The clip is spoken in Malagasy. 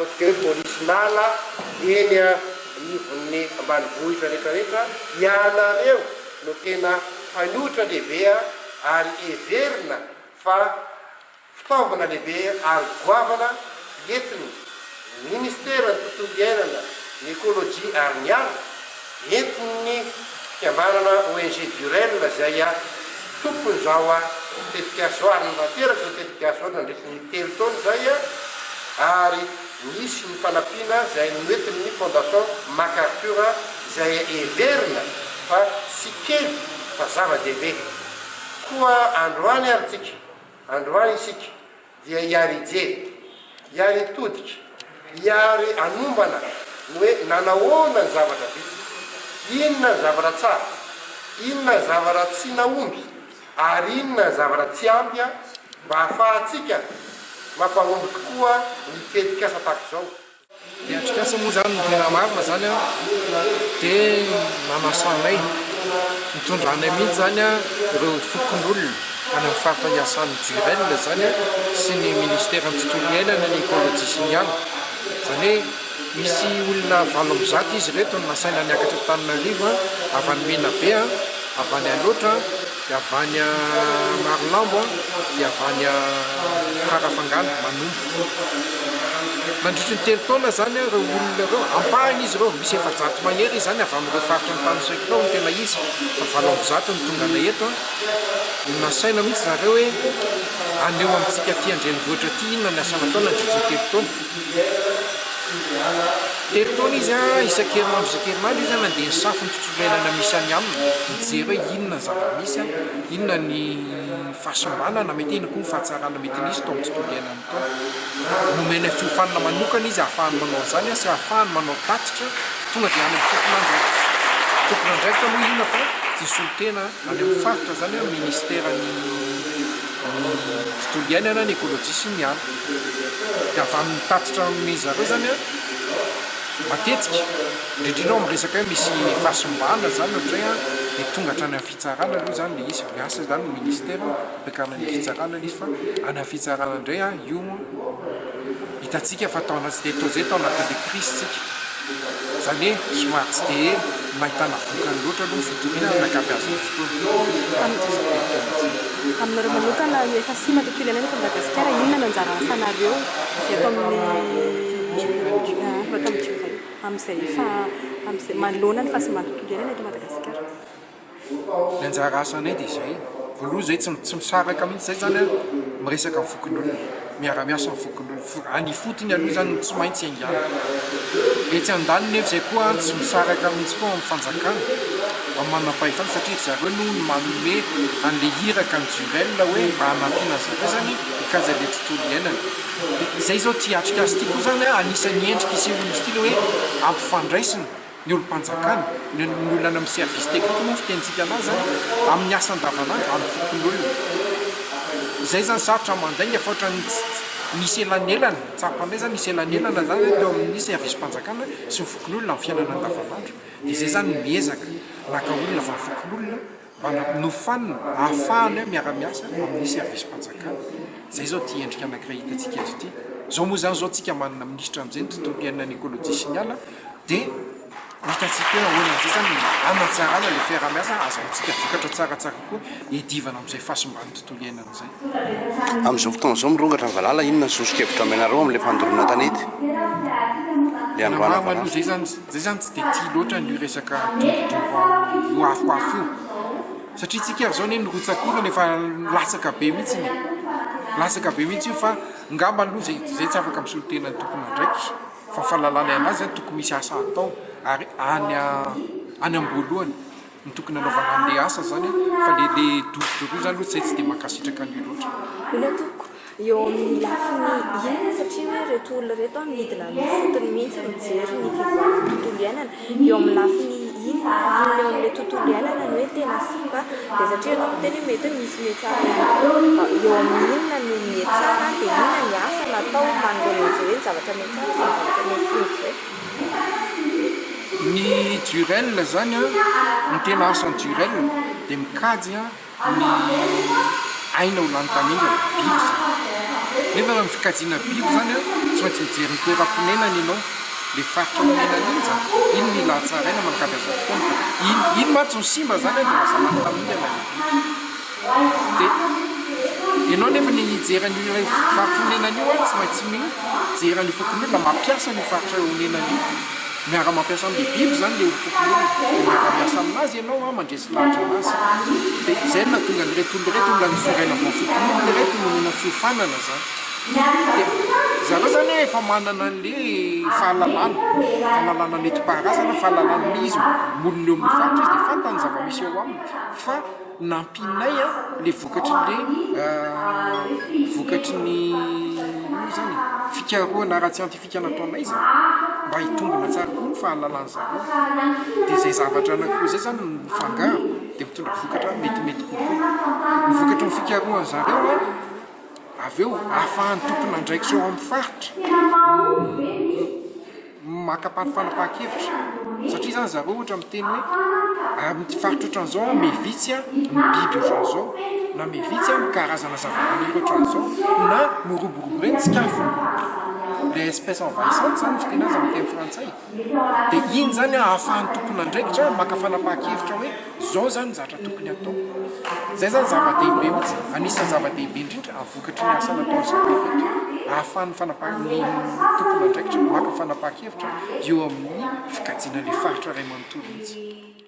ataontsika hoe polisin'ala eny anivon'ny ambanivohitra rehetra rehetra, ianareo no tena mpanohitra lehibe ary heverina fa Fitaovana lehibe ary goavana entin'ny Ministeran'ny Tontolo Iainana, ny Ekolojia ary ny Ala, entin'ny fikambanana ONG Durel izay tompon'izao tetikasa izao ary nanatanteraka izao tetikasa izao nandritry ny telo taona izay ary nisy ny fanampiana izay noentin'ny Fondation MacArthur izay heverina fa tsy kely fa zava-dehibe. Koa androany ary tsika Androany isika dia hiary hijery, hiary hitodika, hiary hanombana ny hoe nanahoana ny zavatra vita, inona ny zavatra tsara, inona ny zavatra tsy nahomby ary inona ny zavatra tsy ampy mba hahafahantsika mampahomby tokoa ny tetikasa tahaka izao. Ny atrikasa moa izany ny tena marina izany an, dia nanasanay, nitondranay mihitsy izany an ireo fokonolona any amin'ny faritra iasan'ny Durel izany an, sy ny ministeran'ny tontolo iainana, ny ekolojia sy ny ala. Izany hoe misy olona 108 izy ireto no nasaina niakatra Antananarivo an, avy any Menabe an, avy any Alaotra an, dia avy any Marolambo an, dia avy any Farafangana, Manombo. Nandritry ny telo taona izany ireo olona ireo, ampahany izy ireo, misy 400 mahery izany avy amin'ireo faritra notanisaiko ireo no tena izy, fa 108 no tonga anay eto. Nasaina mihitsy zareo hoe haneho amintsika aty an-drenivohitra aty inona ny asa natao nandritry ny telo taona. Telo taona izy, isan-kerinandro isan-kerinandro izy nandeha nisafo ny tontolo iainana misy any aminy, nijery hoe inona ny zava-misy, inona ny fahasimbana na mety inona koa ny fahatsarana mety nisy tao amin'ny tontolo iainana tao. Nomenay fiofanana manokana izy ahafahany manao an'izany sy ahafahany manao tatitra tonga dia any amin'ny tompon'andraikitra. Tompon'andraikitra moa inona fa hisolo tena any amin'ny faritra izany ministeran'ny tontolo iainana, ny ekolojia sy ny ala. Dia avy amin'ny tatitra nomen'ny zareo izany matetika, indrindra indrindra ao amin'ny resaka hoe misy fahasimbana izany ohatran'izay dia tonga hatrany amin'ny fitsarana aloha izany ilay izy, miasa izany ny ministera ampiakarina any amin'ny fitsarana ilay izy fa any amin'ny fitsarana indray io hitantsika fa tao anaty dia toa izay tao anatin'ilay crise tsika, izany hoe somary tsy dia nahitana vokany loatra aloha ny fitoriana amin'ny ankabeazan'ny fotoana. Aminareo manokana efa simba ny tontolo iainana eto Madagasikara, inona no anjara asanareo avy eto amin'ny eto amin'ny amin'izay efa amin'izay manoloana ny fahasimban'ny tontolo iainana eto Madagasikara? Ny anjara asanay dia izay, voalohany izay tsy tsy misaraka mihitsy izay izany an, miresaka amin'ny fokonolona, miara-miasa amin'ny fokonolona, any ifotony aloha izany no tsy maintsy hiaingàna. Etsy andaniny nefa izay koa an, tsy misaraka mihitsy koa amin'ny fanjakana, amin'ny manam-pahefana satria ry zareo no manome an'ilay iraka ny Jurel hoe mba hanampiana an-dry zareo izany hikajy an'ilay tontolo iainana. Dia izay izao ity atrikasa ity koa izany an, anisan'ny endrika isehoan'izy ity ilay hoe ampifandraisina ny olom-panjakana, ny olona any amin'ny service technique moa ny fitenintsika anazy an, amin'ny asa andavanandro amin'ny fokonolona. Izay izany sarotra mandainga fa ohatran'ny nisy elanelana, tsapanay izany nisy elanelana izany teo amin'ny service-panjakana sy ny fokonolona amin'ny fiainana andavanandro. Dia izay izany miezaka naka olona avy amin'ny fokonolona Mba nofanina ahafahana miara-miasa amin'ny service-panjakana. Izay izao ity endrika anankiray hitantsika eto ity. Izao moa izany izao tsika manana minisitra amin'izay ny tontolo iainana, ny ekolojia sy ny ala dia ho hitantsika eo ahoana amin'izay izany ny hanatsarana ilay fiaraha-miasa ahazahoantsika vokatra tsaratsara kokoa hiadivana amin'izay fahasimban'ny tontolo iainana izay. Amin'izao fotoana izao mirongatra ny valala, inona ny soso-kevitra omenareo amin'ilay fandoroana tanety? Ilay Tena androana marina valala. aloha izay izany, izay izany tsy dia tia loatra an'io resaka dorodoro io afoafo io. Satria tsika ary izao anie ny rotsak'orana efa latsaka be mihitsy e. Latsaka be mihitsy io fa ngamba aloha izay izay tsy afaka misolo tena ny tompon'andraikitra fa fahalalana anazy izany tokony misy asa atao ary any any am-boalohany. ny tokony hanaovana anle asa zany fa le le dorodoro io zany aloha zay tsy de mankasitraka an'io loatra. Hono tompoko, eo amin'ny lafiny inona satria hoe ireto olona ireto an midina any ifotony mihitsy mijery ny fivoaran'ny tontolo iainana, eo amin'ny lafiny inona, inona eo amin'ilay tontolo iainana no hoe tena simba dia satria ianao miteny hoe mety hoe misy mihatsara ihany koa, eo amin'ny inona no mihatsara dia inona ny asa natao manoloana an'izay hoe ny zavatra mihatsara sy ny zavatra mihasimba izay. Ny Durel zany an, ny tena asan'ny Durel dia mikajy ny aina ho lany tamingana, biby zany. Nefa raha ny fikajiana biby izany an, tsy maintsy mijery ny toeram-ponenany ianao, ilay faritra onenany iny izany, iny mila hatsaraina mankabeazan'ny fotoana fa iny, iny mantsy no simba izany an dia lasa lany tamingana ilay biby. Dia ianao nefa ny hijery an'io ilay faritra onenany io an, tsy maintsy mijery an'io fokonolona mampiasa an'io faritra onenany io. Miara-mampiasa amin'ilay biby izany ilay fokonolona, dia miara-miasa aminazy ianao an, mandresy lahatra anazy. Dia izay no nahatonga an'ireto olona ireto, olona notsongaina vao fokonolona ireto nomena fiofanana izany. Dia zareo izany an efa manana an'ilay fahalalana, fahalalana nentim-paharazana, fahalalana izy monina eo amin'ny faritra izy dia fantany ny zava-misy eo aminy fa Nampianay le vokatry le vokatry ny inona izany e, fikarohana ara-tsiantifika nataonay izany mba hitombina tsara koa ny fahalalan'ny zareo. Dia izay zavatra anankiroa izay izany no mifangaro dia mitondra vokatra metimety kokoa. Ny vokatry ny fikarohan'ny zareo an, avy eo ahafahan'ny tompon'andraikitra eo amin'ny faritra maka fanapahan-kevitra satria zany zareo ohatra miteny hoe amin'ity faritra ohatran'izao an miha-vitsy an ny biby ohatran'izao na miha-vitsy an ny karazana zava-maniry ohatran'izao na miroborobo ireny tsikafona, les espèces envahissantes zany ny fiteny azy amin'ny teny frantsay, dia iny zany an ahafahan'ny tompon'andraikitra maka fanapahan-kevitra hoe izao zany ny zavatra tokony hatao, izay zany zava-dehibe mihitsy, anisan'ny zava-dehibe indrindra amin'ny vokatry ny asa nataon'ny zareo ireto, ahafahan'ny fanapahan'ny tompon'andraikitra maka fanapahan-kevitra eo amin'ny fikajiana ilay faritra iray manontolo mihitsy.